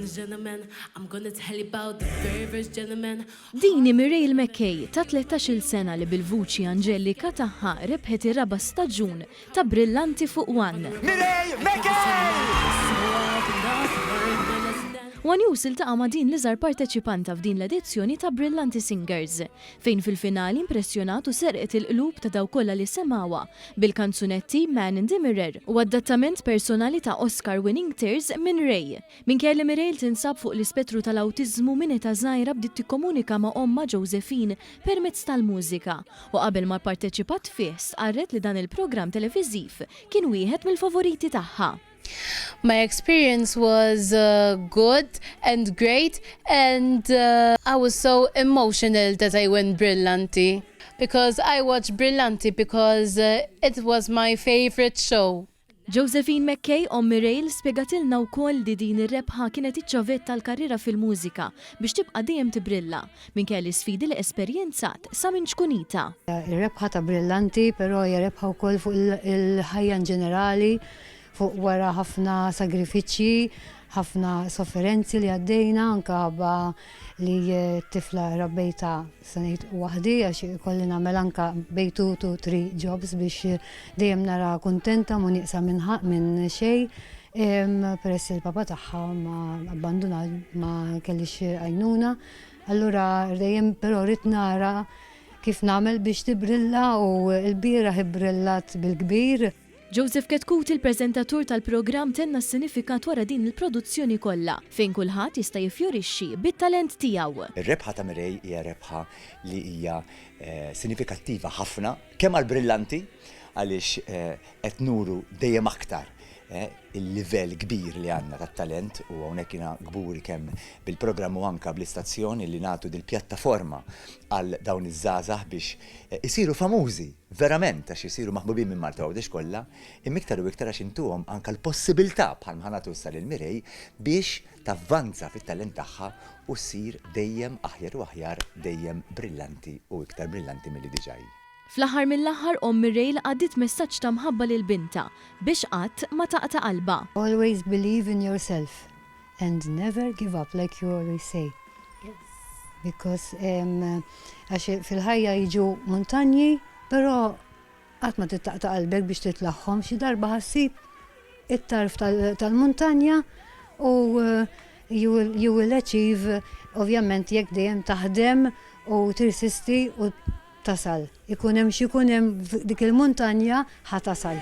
and gentlemen, I'm gonna tell you about the very first gentleman. Din hi Mireille McKay ta' 13-il sena li bil-vuċi anġelika tagħha rebħet ir-raba' staġun ta' Brillanti fuq One. Mireille McKay! One News iltaqa' ma' din l-iżgħar parteċipanta f'din l-edizzjoni ta' Brillanti Singers, fejn fil-finali impressjonat u serqet il-qlub ta' dawk kollha li semgħuha bil-kanzunetti Man in the Mirror u adattament personali ta' Oscar Winning Tears minn Ray. Minkejja li Mireille tinsab fuq l-ispettru tal-awtiżmu minn età żgħira bdiet tikkomunika ma' ommha Josephine permezz tal-mużika u qabel ma pparteċipat fih stqarret li dan il-programm televiżiv kien wieħed mill-favoriti tagħha. My experience was good and great and I was so emotional that I went Brillanti because I watch Brillanti because it was my favourite show. Josephine McKay, omm Mireille, spjegatilna wkoll li din ir-rebħa kienet iċ-ċavetta għall-karriera fil-mużika biex tibqa' dejjem tibrilla, minkejja l-isfidi li esperjenzat sa minn ċkunitha. Ir-rebħa ta' Brillanti però hija rebħa wkoll fuq il-ħajja in ġenerali, fuq wara ħafna sagrifiċċji, ħafna sofferenzi li għaddejna anke ħabba li t-tifla rabbejtha Se ngħid waħdi għax ikolli nagħmel anka bejn two to three jobs biex dejjem nara kuntenta mhu nieqsa minn minn xejn. Peress li l-papa tagħha ma abbanduna ma kellix għajnuna. Allura dejjem però rrid nara kif nagħmel biex tibrilla u l-bieraħ ibbrillat bil-kbir. Joseph Chetcuti, il-preżentatur tal-programm tenna s-sinifikat wara din il-produzzjoni kollha, fejn kulħadd jista' jiffjorixxi bit-talent tiegħu. Ir-rebħa ta' Mireille hija rebħa li hija sinifikattiva ħafna kemm għall-Brillanti għaliex qed nuru dejjem aktar il-livell kbir li għandna tat-talent u hawnhekk jiena kburi kemm bil-programm u anke bl-istazzjon li nagħtu dil-pjattaforma għal dawn iż-żgħażagħ biex isiru famużi Verament għax isiru maħbubin minn Malta u Għawdex kollha, imma iktar u iktar għax intuhom anke l-possibilità, bħalma ħa nagħtu issa lil Mireille, biex tavvanza fit-talent tagħha u ssir dejjem aħjar u aħjar, dejjem brillanti u iktar brillanti milli diġà hi. Fl-aħħar mill-aħħar omm Mireille għaddiet messaġġ ta' mħabba lil bintha biex qatt ma taqta' qalbha. Always believe in yourself and never give up like you always say. Because għax fil-ħajja jiġu muntanji, però qatt ma trid taqta' qalbek biex titlagħhom, xi darba ħa ssib it-tarf tal-muntanja u you will, you will achieve ovvjament jekk dejjem taħdem u tirsisti u tasal. Ikun hemm x'ikun hemm dik il-muntanja ħa tasal.